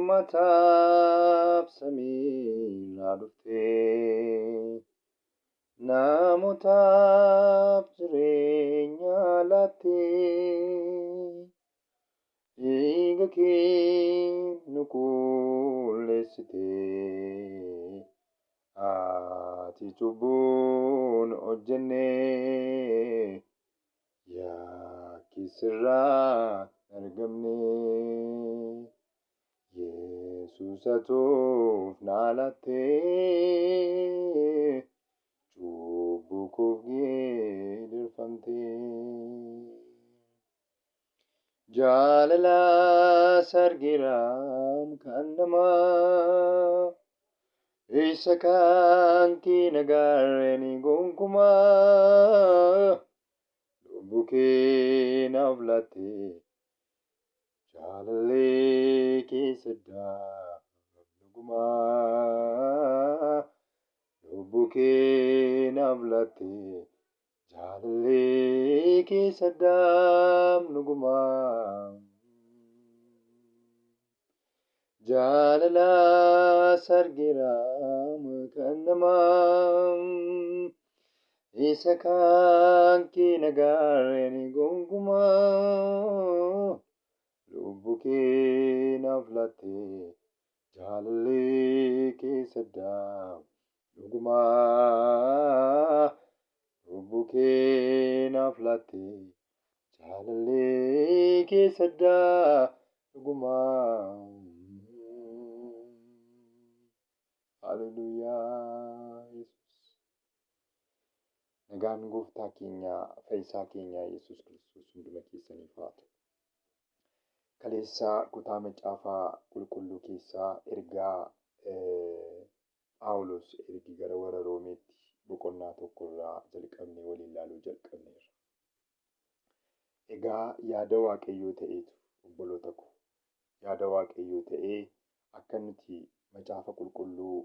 Furmaataaf samiirraa dhuftee namootaaf jireenya laattee dhiiga kee nu qulleessitee ati cubbuun hojjenne yakki sirraa hin argamne. Yesuus atuuf naa laattee cubbuu koof gidirfamtee. Jaalala sargiraam kan namaa isa kan kee nagaarreen gonkumaa lubbuu kee naaf laattee jaalallee keessa dhugumaa lubbuu kee naaf laattee jaalallee keessa dhugumaa. Jaalala sargiraam kan namaa isa kan kee nagaarreen gonkumaa lubbuu kee naaf laattee jaalallee keessa dhugumaa lubbuu kee naaf laattee jaalallee keessa dhugumaa. Haleluuyaa Yesuus. Nagaan gooftaa keenya fayyisaa keenya Yesuus Kiristoos hunduma keessaniif haa ta'u. Kaleessa kutaa macaafaa qulqulluu keessaa ergaa Phaawulos ergi gara warra Roomeetti boqonnaa tokkorraa jalqabnee waliin ilaaluu jalqabneerra. Egaa yaada Waaqayyoo ta'eetu obboloota ko yaada Waaqayyoo ta'ee akka nuti macaafa qulqulluu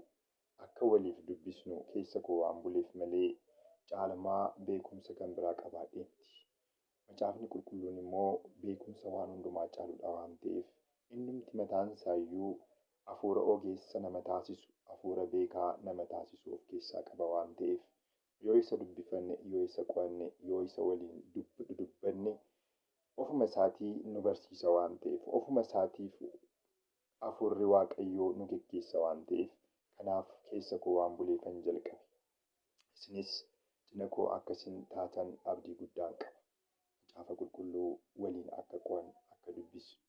akka waliif dubbisnu keessa koo waan buleef malee caalmaa beekumsa kan biraa qabaadhee miti. Macaafni qulqulluun immoo beekumsa waan hundumaa caaludha waan ta'eef innumti mataan isaayyuu hafuura ogeessa nama taasisu, hafuura beekaa nama taasisu of keessaa qaba waan ta'eef yoo isa dubbifanne, yoo isa qo'anne, yoo isa waliin dudubbanne ofuma isaatii nu barsiisa waan ta'eef, ofuma isaatiif hafuurri Waaqayyoo nu geggeessa waan ta'eef kanaaf keessa koo waan buleefan jalqabe. Isinis cina koo akka isin taatan abdii guddaan qaba. Macaafa qulqulluu waliin akka qo'annu, akka dubbisnu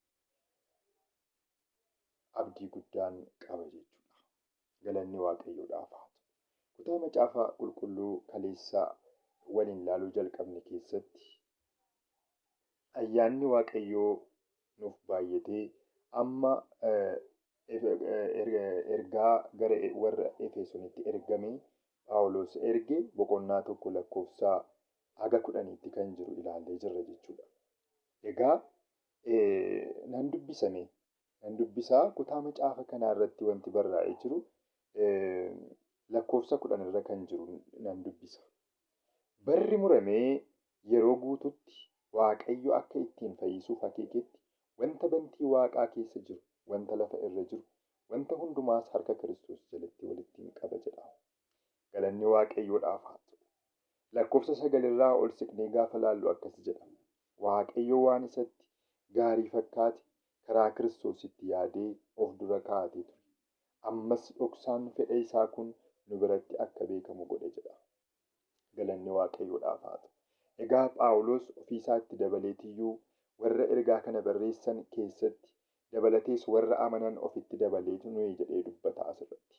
abdii guddaan qaba jechuudha. Galanni Waaqayyoodhaaf haa ta'u. Kutaa macaafa qulqulluu kaleessa waliin ilaaluu jalqabne keessatti ayyaanni Waaqayyoo nuuf baay'atee amma ergaa gara warra Efesoonitti ergame Phaawulos erge boqonnaa 1 lakkoofsa haga 10tti kan jiru ilaallee jirra jechuudha. Egaa nan dubbisame nan dubbisaa kutaa macaafa kanaa irratti wanti barraa'ee jiru lakkoofsa 10 irra kan jiru nan dubbisa. Barri muramee yeroo guututti Waaqayyo akka ittiin fayyisuuf akeeketti wanta bantii waaqaa keessa jiru, wanta lafa irra jiru, wanta hundumaas harka Kiristoos jalatti walitti in qaba jedha. Galanni Waaqayyoodhaaf haa ta'u. Lakkoofsa 9 irraa ol siqnee gaafa laallu akkas jedha. Waaqayyo waan isatti gaarii fakkaate karaa Kiristoositti yaadee of dura kaa'atee ture. Ammas dhoksaan fedha isaa kun nu biratti akka beekamu godhe jedha. Galanni Waaqayyoodhaaf haa ta'u. Egaa Phaawulos ofii isaatti dabaleetiyyuu warra ergaa kana barreessan keessatti dabalatees warra amanan ofitti dabaleetu nuyi jedhee dubbata asirratti.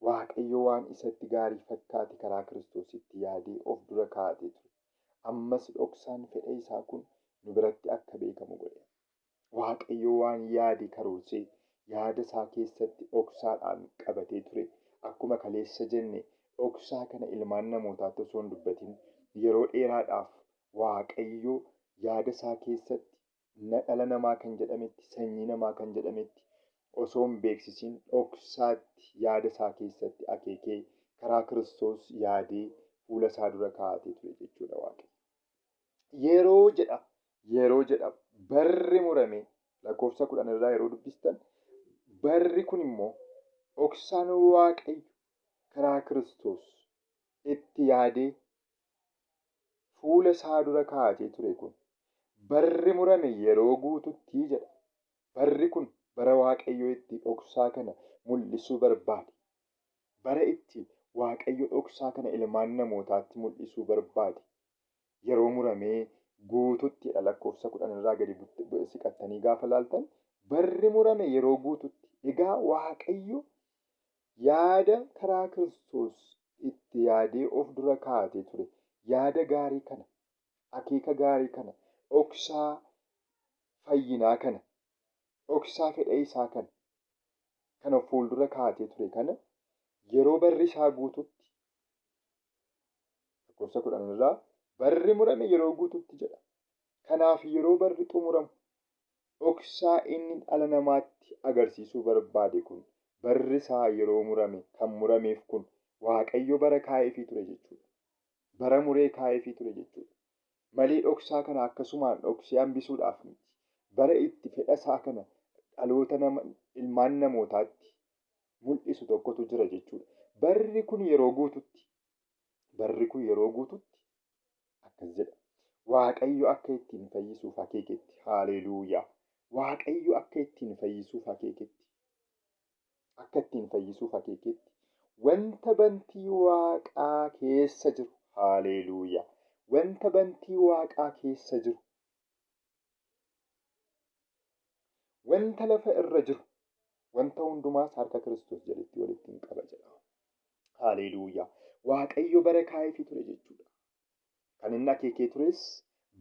Waaqayyo waan isatti gaarii fakkaate karaa Kiristoositti yaadee of dura kaa'atee ture. Ammas dhoksaan fedha isaa kun nu biratti akka beekamu godhe. Waaqayyo waan yaade karoorsee yaada isaa keessatti dhoksaadhaan qabatee ture. Akkuma kaleessa jenne dhoksaa kana ilmaan namootaatti osoo hin dubbatin yeroo dheeraadhaaf Waaqayyo yaada isaa keessatti dhala namaa kan jedhametti, sanyii namaa kan jedhametti osoo hin beeksisin dhoksaatti yaada isaa keessatti akeekee karaa Kiristoos yaadee fuula isaa dura kaa'atee ture jechuudha Waaqayyo. Yeroo jedha, yeroo jedha barri murame lakkoofsa 10 irraa yeroo dubbistan Barri kun immoo dhoksaan Waaqayyo karaa Kiristoos itti yaadee fuula isaa dura kaa'atee ture kun barri murame yeroo guututti jedha. Barri kun bara Waaqayyo itti dhoksaa kana mul'isuu barbaade. Bara itti Waaqayyo dhoksaa kana ilmaan namootaatti mul'isuu barbaade. Yeroo muramee guututtidha lakkoofsa 10 irraa gadi siqattanii gaafa laaltan barri murame yeroo guututti. Egaa Waaqayyo yaada karaa Kiristoos itti yaadee of dura kaa'atee ture. Yaada gaarii kana, akeeka gaarii kana, dhoksaa fayyinaa kana, dhoksaa fedha isaa kana, kan of fuuldura kaa'atee ture kana yeroo barri isaa guututti lakkoofsa 10 irraa barri murame yeroo guututti jedha. Kanaaf yeroo barri xumuramu dhoksaa inni dhala namaatti agarsiisuu barbaade kun barri isaa yeroo murame kan murameef kun Waaqayyo bara kaa'eefii ture jechuudha. Bara muree kaa'eefii ture jechuudha. Malee dhoksaa kana akkasumaan dhoksee hambisuudhaaf miti. Bara itti fedha isaa kana dhaloota nama ilmaan namootaatti mul'isu tokkotu jira jechuudha. Barri kun yeroo guututti barri kun yeroo guututti akkas jedha. Waaqayyo akka ittiin fayyisuuf akeeketti. Haaleluuyaa. Waaqayyo akka ittiin fayyisuuf akeeketti. Akka ittiin fayyisuuf akeeketti. Wanta bantii waaqaa keessa jiru. Haaleluuyaa. Wanta bantii waaqaa keessa jiru. Wanta lafa irra jiru. Wanta hundumaas harka Kiristoos jalatti walitti hin qaba jedha. Haaleluuyaa. Waaqayyo bara kaa'eefii ture jechuudha. Kan inni akeekee tures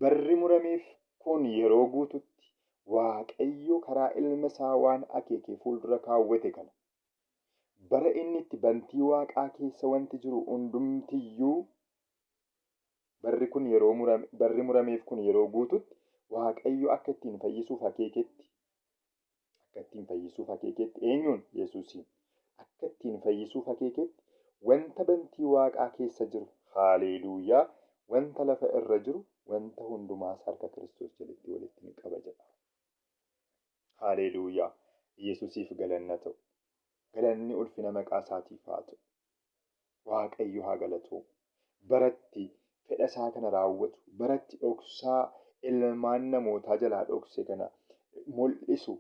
barri murameef kun yeroo guututti Waaqayyo karaa ilma isaa waan akeekee fuuldura kaawwate kana bara inni itti bantii waaqaa keessa wanti jiru hundumtiyyuu barri kun yeroo murame barri murameef kun yeroo guututti Waaqayyo akka ittiin fayyisuuf akeeketti akka ittiin fayyisuuf akeeketti eenyuun Yesuusiin akka ittiin fayyisuuf akeeketti wanta bantii waaqaa keessa jiru haaleluuyaa wanta lafa irra jiru wanta hundumaas harka Kiristoos jalatti walitti ni qaba jedha. Haaleluuyaa Yesuusiif galanna ta'u. Galanni ulfina maqaa isaatiif haa ta'u. Waaqayyo haa galatoomu. Baratti fedha isaa kana raawwatu, baratti dhoksaa ilmaan namootaa jalaa dhokse kana mul'isu,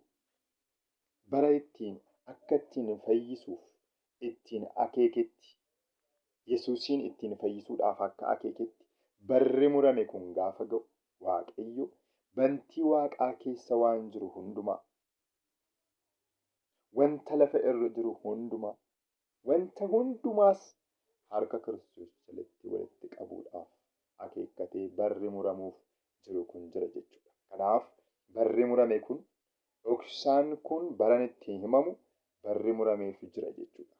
bara ittiin akka ittiin fayyisuuf ittiin akeeketti, Yesuusiin ittiin fayyisuudhaaf akka akeeketti barri murame kun gaafa ga'u Waaqayyo bantii waaqaa keessa waan jiru hundumaa, wanta lafa irra jiru hundumaa, wanta hundumaas harka Kiristoos jalatti walitti qabuudhaaf akeekkatee barri muramuuf jiru kun jira jechuudha. Kanaaf barri murame kun dhoksaan kun baran ittiin himamu barri murameef jira jechuudha.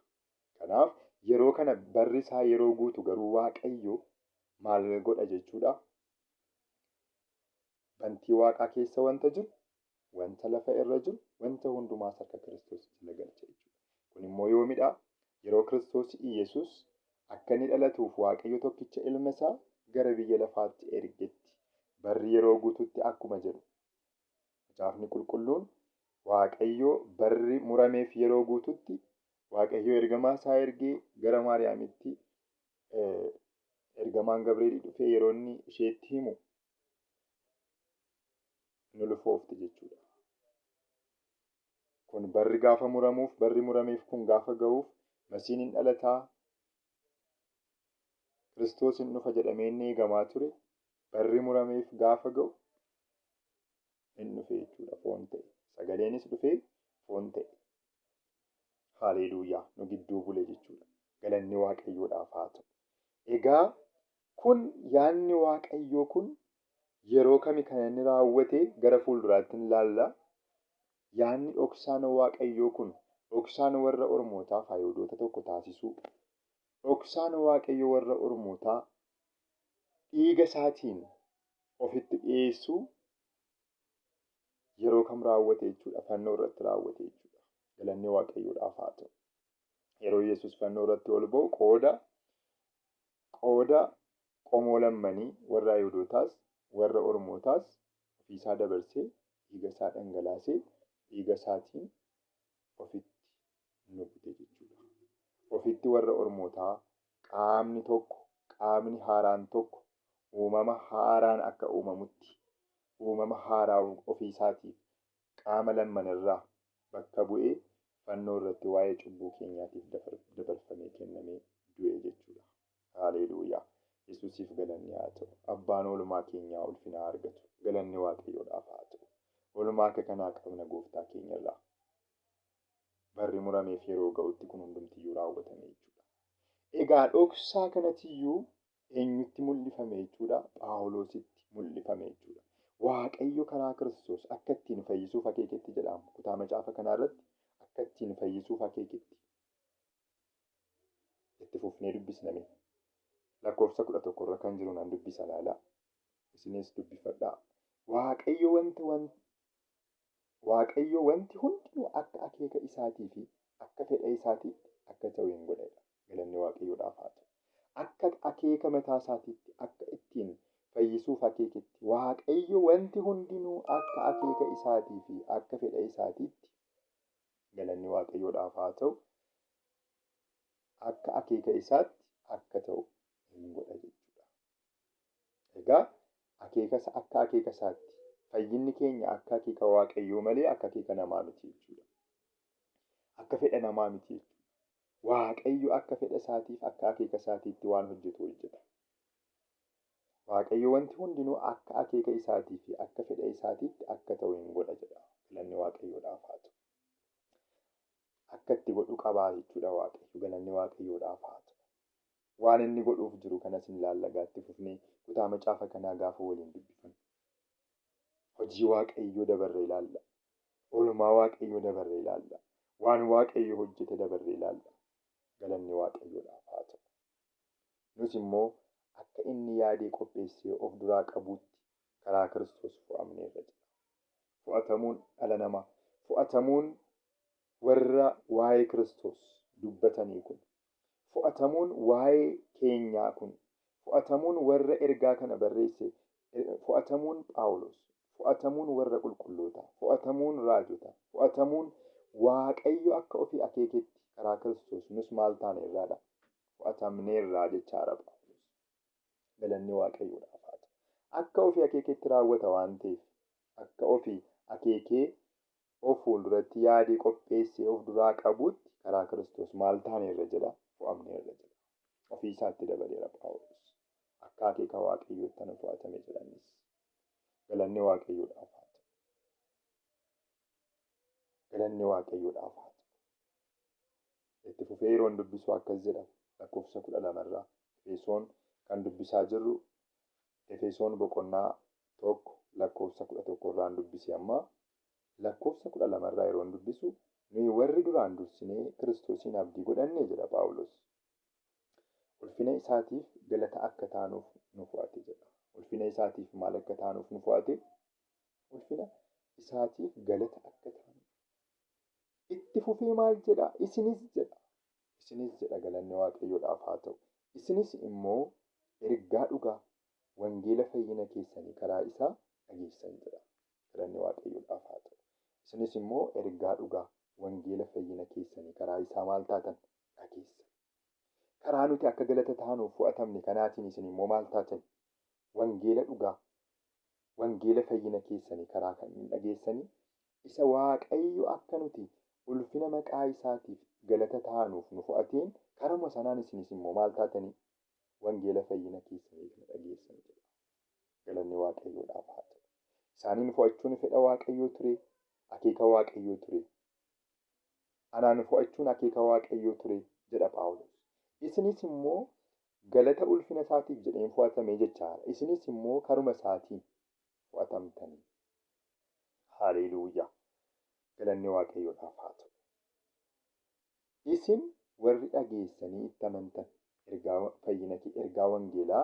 Kanaaf yeroo kana barri isaa yeroo guutu garuu Waaqayyo maal godha jechuudha? Bantii waaqaa keessa wanta jiru, wanta lafa irra jiru, wanta hundumaas harka Kiristoos jala galcha jechuudha. Kun immoo yoomidha? Yeroo Kiristoos Iyyasuus akka inni dhalatuuf Waaqayyo tokkicha ilma isaa gara biyya lafaatti ergetti barri yeroo guututti akkuma jedhu Macaafni Qulqulluun Waaqayyo barri murameef yeroo guututti Waaqayyo ergamaa isaa ergee gara Maariyaamitti ergamaan Gabreelii dhufee yeroo inni isheetti himu ni ulfoofte jechuudha. Kun barri gaafa muramuuf barri murameef kun gaafa ga'uuf Masiin hin dhalataa Kiristoos hin dhufa jedhamee inni eegamaa ture barri murameef gaafa ga'u hin dhufe jechuudha foon ta'e. Sagaleenis dhufee foon ta'e. Haaleluuyaa nu gidduu bule jechuudha. Galanni Waaqayyoodhaaf haa ta'u. Egaa kun yaadni Waaqayyoo kun yeroo kami kan inni raawwate gara fuulduraatti ni ilaalla. Yaadni dhoksaan Waaqayyoo kun dhoksaan warra Ormootaaf Ayihudoota tokko taasisuu, dhoksaan Waaqayyo warra Ormootaa dhiiga isaatiin ofitti dhiyeessuu yeroo kam raawwate jechuudha? Fannoo irratti raawwate jechuudha. Galanni Waaqayyoodhaaf haa ta'u. Yeroo Yesuus fannoo irratti ol ba'u qooda qooda qomoo lammanii warra Ayihudootaas warra Ormootaas ofiisaa dabarsee dhiiga isaa dhangalaasee dhiiga isaatiin ofitti nu bute jechuudha. Ofitti warra ormootaa qaamni tokko, qaamni haaraan tokko uumama haaraan akka uumamutti uumama haaraa ofiisaatiif qaama lammanirraa bakka bu'ee fannoo irratti waa'ee cubbuu keenyaatiif dabarfamee kennamee du'e jechuudha. Haaleluuyaa! Yesuusiif galanni haa ta'u. Abbaan oolmaa keenyaa ulfina haa argatu. Galanni Waaqayyoodhaaf haa ta'u. Oolmaa akka kanaa qabna gooftaa keenyarraa. Barri murameef yeroo ga'utti kun hundumtiyyuu raawwatame jechuudha. Egaa dhoksaa kanatiyyuu eenyutti mul'ifame jechuudha? Phaawulositti mul'ifame jechuudha. Waaqayyo karaa Kiristoos akka ittiin fayyisuuf akeeketti jedhama. Kutaa macaafa kanaa irratti akka ittiin fayyisuuf akeeketti. Itti fufnee dubbisna mee. Lakkoofsa 11 irra kan jiru nan dubbisa ilaalaa. Isinis dubbifadhaa. Waaqayyo wanti Waaqayyo wanti hundinuu akka akeeka isaatii fi akka fedha isaatiitti akka ta'u hin godhedha. Galanni Waaqayyoodhaaf haa ta'u. Akka akeeka mataa isaatiitti akka ittiin fayyisuuf akeeketti Waaqayyo wanti hundinuu akka akeeka isaatii fi akka fedha isaatiitti galanni Waaqayyoodhaaf haa ta'u. Akka akeeka isaatti akka ta'u hin godha jechuudha. Egaa akeeka akka akeeka isaatti fayyinni keenya akka akeeka Waaqayyoo malee akka akeeka namaa miti jechuudha. Akka fedha namaa miti jechuudha. Waaqayyo akka fedha isaatiif akka akeeka isaatiitti waan hojjetu hojjeta. Waaqayyo wanti hundinuu akka akeeka isaatii fi akka fedha isaatiitti akka ta'u hin godha jedha. Galanni Waaqayyoodhaaf haa ta'u. Akka itti godhu qabaa jechuudha Waaqayyo. Galanni Waaqayyoodhaaf haa ta'u. Waan inni godhuuf jiru kanas hin laalla itti fufnee kutaa macaafa kanaa gaafa waliin dubbifannu. Hojii Waaqayyoo dabarree ilaalla. Oolmaa Waaqayyoo dabarree ilaalla. Waan Waaqayyo hojjete dabarree ilaalla. Galanni Waaqayyoodhaaf haa ta'u. Nus immoo akka inni yaadee qopheessee of duraa qabuutti karaa Kiristoos fo'amneerra jedha. Fo'atamuun dhala namaa, fo'atamuun warra waa'ee Kiristoos dubbatanii kun, fo'atamuun waa'ee keenyaa kun, fo'atamuun warra ergaa kana barreesse, fo'atamuun Phaawulos, fo'atamuun warra qulqullootaa, fo'atamuun raajotaa, fo'atamuun Waaqayyo akka ofii akeeketti karaa Kiristoos nus maal taane irraadha? Fo'atamneerraa jechaadha Phaawulos. Galanni Waaqayyoodhaaf haa ta'u. Akka ofii akeeketti raawwata waan ta'eef, akka ofii akeekee of fuulduratti yaadee qopheessee of duraa qabutti karaa Kiristoos maal taaneerra jedha? Fo'amneerra jedha. Ofii isaatti dabaleera Phaawulos. Akka akeeka Waaqayyootti ana fo'atame jedhanis. Galanni Waaqayyoodhaaf haa ta'u. Galanni Waaqayyoodhaaf haa ta'u. Itti fufee yeroon dubbisu akkas jedha lakkoofsa 12 irraa. Efesoon kan dubbisaa jirru Efesoon boqonnaa 1 lakkoofsa 11 irraan dubbise amma lakkoofsa 12 irraa yeroon dubbisu nuyi warri duraan dursinee Kiristoosiin abdii godhanne jedha Phaawulos. Ulfina isaatiif galata akka taanuuf nu fo'ate jedha. Ulfina isaatiif maal akka taanuuf nu fo'ate? Ulfina isaatiif galata akka taanuuf. Itti fufee maal jedha? Isinis jedha. Isinis jedha galanni Waaqayyoodhaaf haa ta'u. Isinis immoo ergaa dhugaa wangeela fayyina keessanii karaa isaa dhageessan jedha. Galanni Waaqayyoodhaaf haa ta'u. Isinis immoo ergaa dhugaa wangeela fayyina keessanii karaa isaa maal taatan? Dhageessan. Karaa nuti akka galata taanuuf fo'atamne kanaatiin isin immoo maal taatan? Wangeela dhugaa, wangeela fayyina keessanii karaa kan dhageessanii isa Waaqayyo akka nuti ulfina maqaa isaatiif galata taanuuf nu fo'ateen karuma sanaan isinis immoo maal taatanii? Wangeela fayyina keessanii kana dhageessan jedha. Galanni Waaqayyoodhaaf haa ta'u. Isaaniin fo'achuun fedha Waaqayyoo ture, akeeka Waaqayyoo ture. Anaan fo'achuun akeeka Waaqayyoo ture jedha Phaawulos. Isinis immoo galata ulfina isaatiif jedheen fo'atame jechaadha. Isinis immoo karuma isaatiin fo'atamtanii. Haaleluuyaa. Galanni Waaqayyoodhaaf haa ta'u. Isin warri dhageessanii itti amantan ergaa fayyina ergaa wangeelaa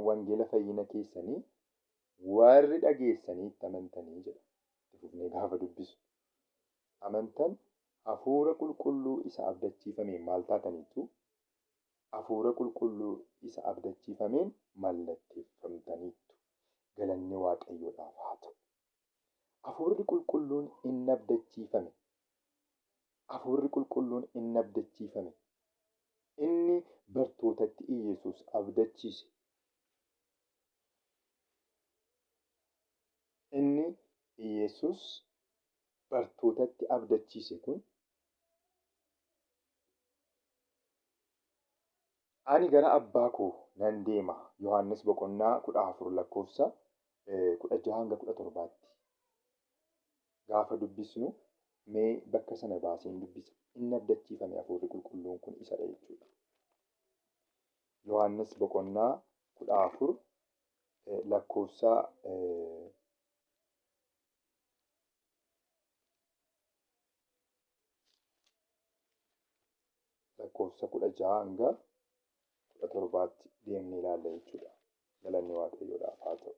wangeela fayyina keessanii warri dhageessanii itti amantanii jedha. Itti fufnee gaafa dubbisu. Amantan hafuura qulqulluu isa abdachiifameen maal taataniitu? Hafuura qulqulluu isa abdachiifameen mallatteeffamtaniittu. Galanni Waaqayyoodhaaf haa ta'u. Hafuurri qulqulluun inni abdachiifame Hafuurri qulqulluun inni abdachiifame, inni bartootatti Iyyasuus abdachiise, inni Iyyasuus bartootatti abdachiise kun ani gara abbaa koo nan deema. Yohaannis boqonnaa 14 lakkoofsa 16 hanga 17tti gaafa dubbisnu mee bakka sana baaseen dubbisa. Inni abdachiifame hafuurri qulqulluun kun isadha jechuudha. Yohaannis boqonnaa 14 lakkoofsa 16 hanga 17tti deemnee ilaalla jechuudha. Galanni Waaqayyoodhaaf haa ta'u.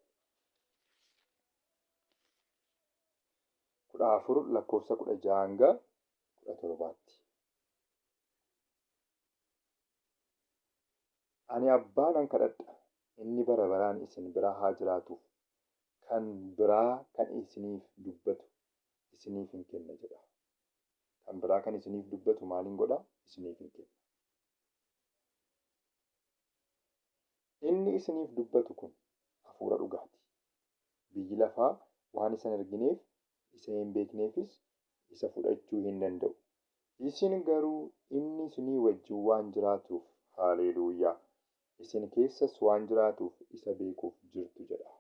14 lakkoofsa 16 hanga 17tti. Ani abbaa nan kadhadha, inni bara baraan isin bira haa jiraatuuf, kan biraa kan isiniif dubbatu isiniif hin kenna jedha. Kan biraa kan isiniif dubbatu maaliin godha? Isiniif hin kenna. Inni isiniif dubbatu kun hafuura dhugaati. Biyyi lafaa waan isa hin argineef, isa hin beekneefis isa fudhachuu hin danda'u. Isin garuu inni isinii wajjin waan jiraatuuf, haaleluuyaa, isin keessas waan jiraatuuf isa beekuuf jirtu jedha.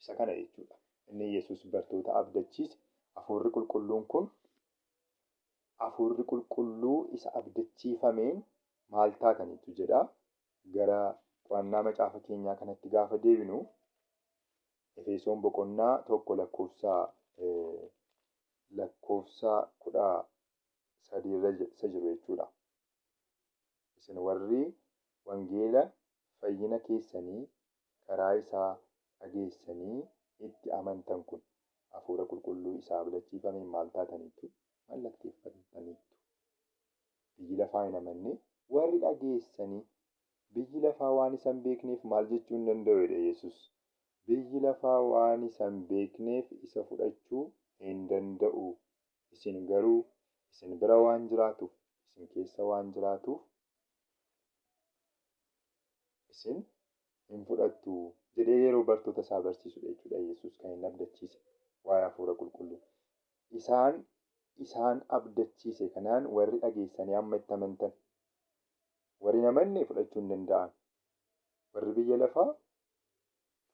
Isa kana jechuudha. Inni Yesuus bartoota abdachiise hafuurri qulqulluun kun hafuurri qulqulluu isa abdachiifameen maal taataniitu jedha. Gara qo'annaa macaafa keenyaa kanatti gaafa deebinu Efesoon boqonnaa 1 lakkoofsa 13 irra isa jiru jechuudha. Isin warri wangeela fayyina keessanii karaa isaa dhageessanii itti amantan kun hafuura qulqulluu isa abdachiifameen maal taataniittu? Mallatteeffataniittu. Biyyi lafaa hin amanne warri dhageessanii biyyi lafaa waan isa hin beekneef maal jechuu hin danda'u jedhe Yesus. Biyyi lafaa waan isa hin beekneef isa fudhachuu hin danda'u. Isin garuu isin bira waan jiraatuuf, isin keessa waan jiraatuuf isin hin fudhattu jedhee yeroo bartoota isaa barsiisudha jechuudha Yesus kan inni abdachiise waa'ee hafuura qulqulluu. Isaan isaan abdachiise kanaan warri dhageessanii amma itti amantan. Warri hin amanne fudhachuu hin danda'an. Warri biyya lafaa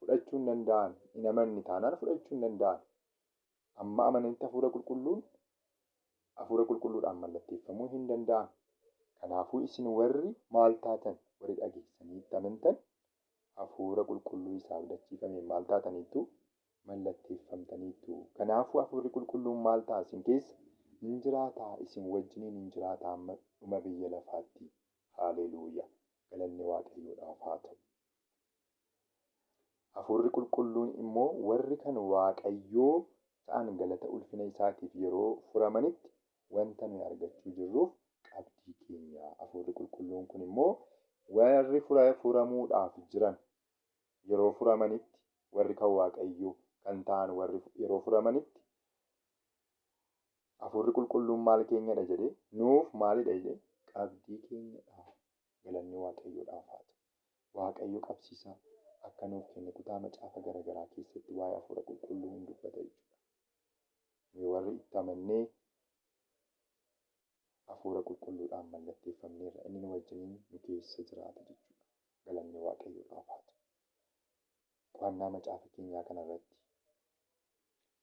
fudhachuu hin danda'an. Hin amanne taanaan fudhachuu hin danda'an. Amma amananitti hafuura qulqulluun hafuura qulqulluudhaan mallatteeffamuu hin danda'an. Kanaafuu isin warri maal taatan warri dhageessanii itti amantan hafuura qulqulluu isa abdachiifameen maal taataniittu mallatteeffamtaniittu. Kanaafuu hafuurri qulqulluun maal ta'a isin keessa hin jiraataa isin wajjiniin hin jiraataa amma dhuma biyya lafaatti. Haaleluuyaa. Galanni Waaqayyoodhaaf haa ta'u. Hafuurri qulqulluun immoo warri kan Waaqayyoo ta'an galata ulfina isaatiif yeroo furamanitti wanta nuyi argachuu jirruuf qabdii keenya. Hafuurri qulqulluun kun immoo warri furamuudhaaf jiran yeroo furamanitti warri kan Waaqayyoo kan ta'an warri yeroo furamanitti hafuurri qulqulluun maal keenyadha jedhee nuuf maalidha jedhee qabdii keenyadha. Galanni Waaqayyoodhaaf haa ta'u. Waaqayyo qabsiisa akka nuuf kenne kutaa macaafa garagaraa keessatti waa'ee hafuura qulqulluu hin dubbata jechuudha. Nuyi warri itti amannee hafuura qulqulluudhaan mallatteeffamneerra inni nu wajjiniin nu keessa jiraata jechuudha. Galanni Waaqayyoodhaaf haa ta'u. Qo'annaa macaafa keenyaa kanarratti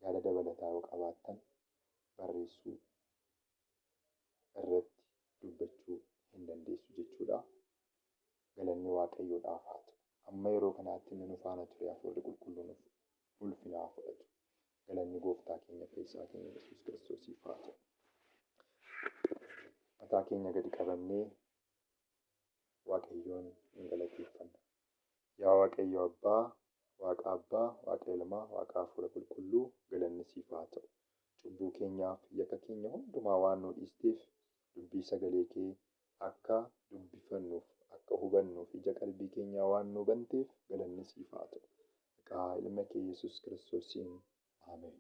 yaada dabalataa yoo qabaattan barreessuu irratti dubbachuu hin dandeessu jechuudha. Galanni Waaqayyoodhaaf haa ta'u. Amma yeroo kanaatti inni nu faana ture hafuurri qulqulluun ulfina haa fudhatu. Galanni gooftaa keenya fayyisaa keenya Yesuus Kiristoosiif haa ta'u. Mataa keenya gadi qabannee Waaqayyoon hin galateeffanna. Yaa Waaqayyo Abbaa, Waaqa Abbaa, Waaqa Ilmaa, Waaqa Hafuura Qulqulluu galanni siif haa ta'u. Cubbuu keenyaaf yakka keenya hundumaa waan nuu dhiisteef dubbii sagalee kee akka dubbifannuuf, akka hubannuuf ija qalbii keenyaa waan nuu banteef galanni siif haa ta'u. Maqaa ilma kee Yesuus Kiristoosiin. Ameen.